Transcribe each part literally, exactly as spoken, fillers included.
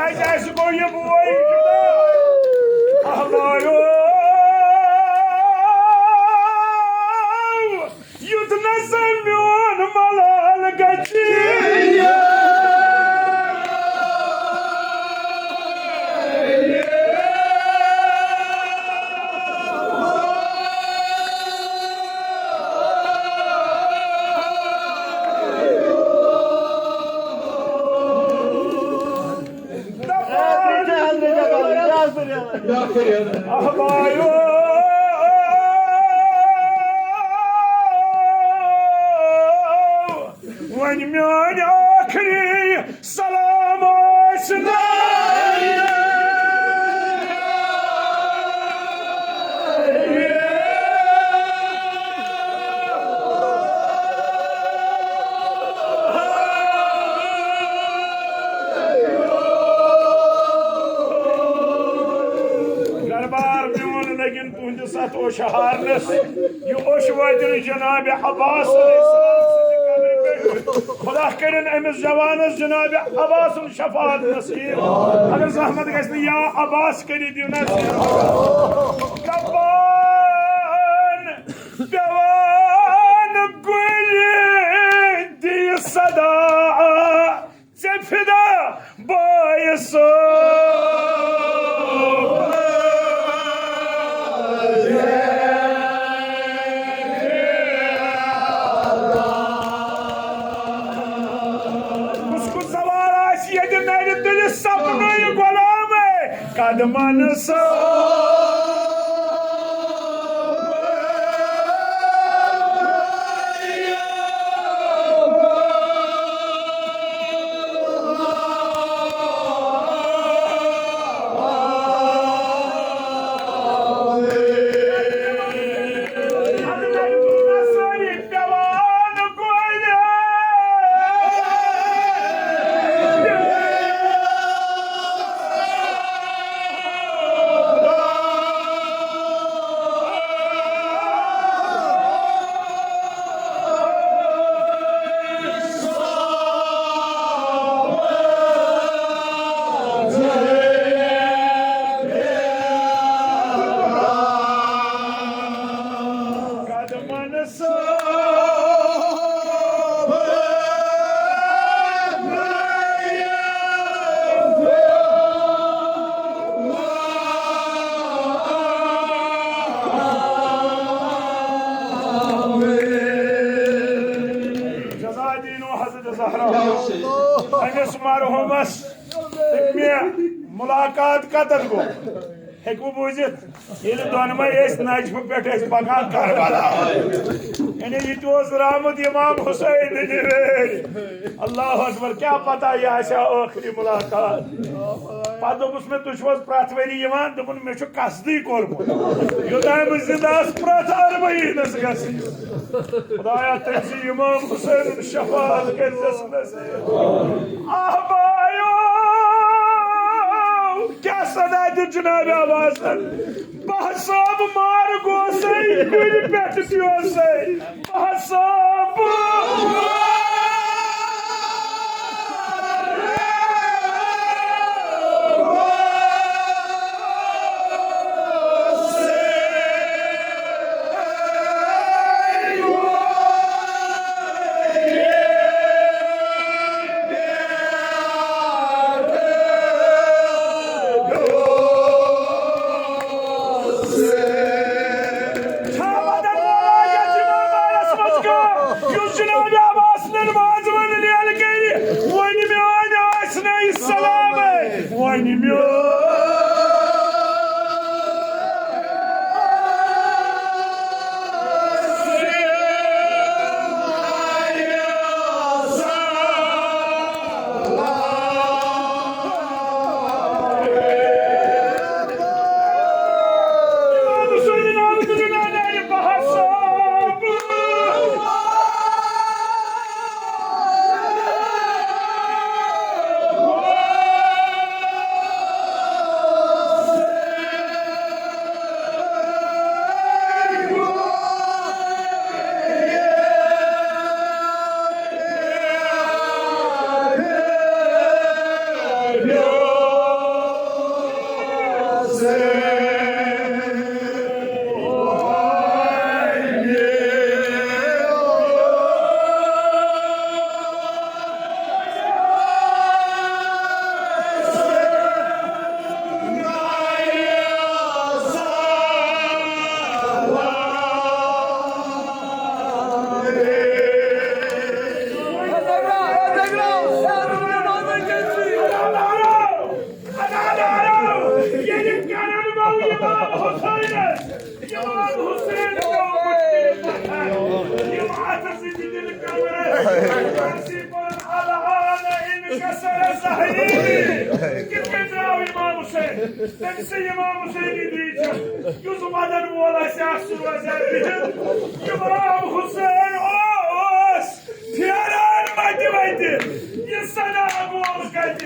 اَسہِ گوٚو یہِ بوے جُدا۔ احبایو، یُتھ نہ سا میون ملال گژھِ۔ احبایو، وۄنۍ میٲنۍ ٲخری سلام ٲسۍ نہٕ۔ دربار میون لٔگِن تُہنٛدِس اتھ اوٚش ہارنس۔ یہِ اوٚش وٲتِن جناب عباس علیہ السلام سٕنٛدِ قبرِ پٮ۪ٹھ۔ خدا کٔرِن أمِس جوانس جناب عباس سُنٛد شفاعت نصیب۔ اگر زحمت گژھِ نہٕ، یا عباس کٔرِو دِیِو نصیب۔ دپان پیوان گُلہِ دِیہِ صدا۔ ژےٚ فدا بٲیِس۔ کُس کُس سوال آسہِ ییٚتہِ نرِ تُلہِ سپنٕے غلامے قدمن سۭتۍ۔ جزا دینو حضرت زہرا۔ أمِس مرحوٗمس مےٚ ملاقات کتٮ۪تھ گوٚو؟ ہیٚکِو بوٗزِتھ؟ ییٚلہِ دۄنوَے ٲسۍ نجفہٕ پٮ۪ٹھ ٲسۍ پکان کربلا۔ یعنی یہِ تہِ اوس درٛامُت امام حسین نِوٲرۍ۔ اللہ اکبر، کیٛاہ پتہ یہِ آسہِ ہا ٲخری ملاقات۔ پتہٕ دوٚپُس مےٚ، "تُہۍ چھِو حظ پرٛٮ۪تھ ؤری یِوان؟" دوٚپُن، "مےٚ چھُ قصدٕے کوٚرمُت، یوٚتام بہٕ زِندٕ آسہٕ پرٛٮ۪تھ اربعینس گژھٕ یُن۔ خدایا، تٔمۍ سٕے امام حسینُن شفاعت کٔرۍزٮ۪س نصیب۔" احبایو، کیٛاہ صدا دیُت جناب عباسن؟ بہٕ ہسا بہٕ مار گوسَے، کُلہِ پٮ۪ٹھ تہِ اوسَے۔ بہٕ ہسا بہٕ چھا بدن وولا یتھ امام بارس منٛز کانٛہہ، یُس جناب عباس نٮ۪ن وازوانن یلہٕ کرِ؟ وۄنۍ میٲنۍ ٲسۍ نَے سلامے، وۄنۍ میٲنۍ۔ تٔمۍ سٕے امام حسینی دی چھِ، یُس وَدَن وول آسہِ ہا، سُہ روزِ ہا بِہِتھ۔ امام حسین اوس پھیران وَتہِ وَتہِ، یہِ صدا گول کَتہِ؟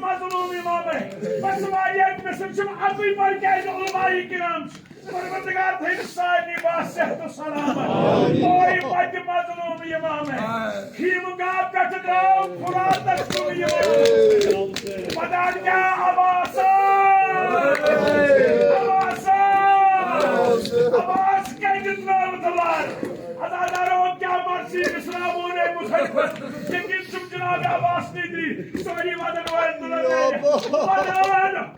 مظلوم امامے، بس واریاہ قسم چھِ اَکُے پٲٹھۍ کیازِ علماء کرام چھِ۔ پروردگار تھٲیِن سارنٕے با صحت و سلامت۔ اوے وتہِ مظلوم امامے۔ خیمگاہ پٮ۪ٹھٕ درٛاو فراتس کُن یِوان۔ پتہٕ آو کیٛاہ عباسا؟ عباسا! عباس کتہِ ترٛٲوٕتھ لر؟ عزادارو کیٛاہ مرضی اسلام وونے مُصحفس؟ یقین چھُم جناب عباس ندری سٲری ودن وٲلۍ تُلن میانہِ ودان۔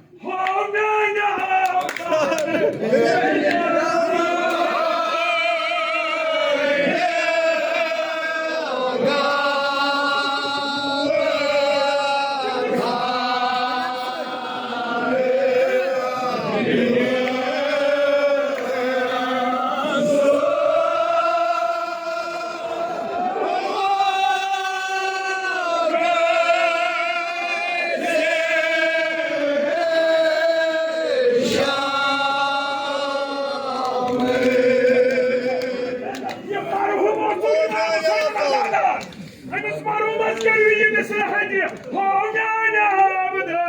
أمِس مرحوٗمس کٔرِو یہِ نصیحت یہِ۔ ہو میانہِ عابدو۔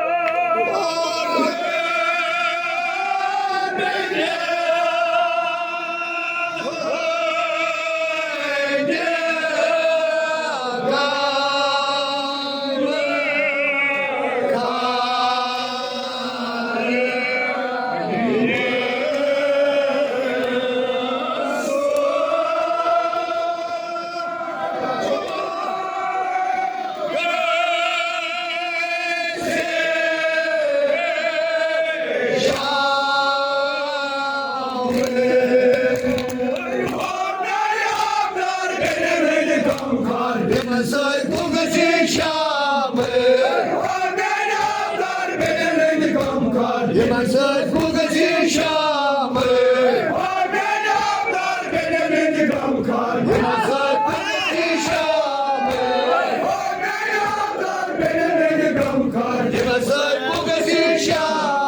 یِمن سۭتۍ کُس گژھِ شام؟ یِمن سۭتۍ کُس گژھِ شام؟ یِمن سۭتۍ کُس گژھِ شام؟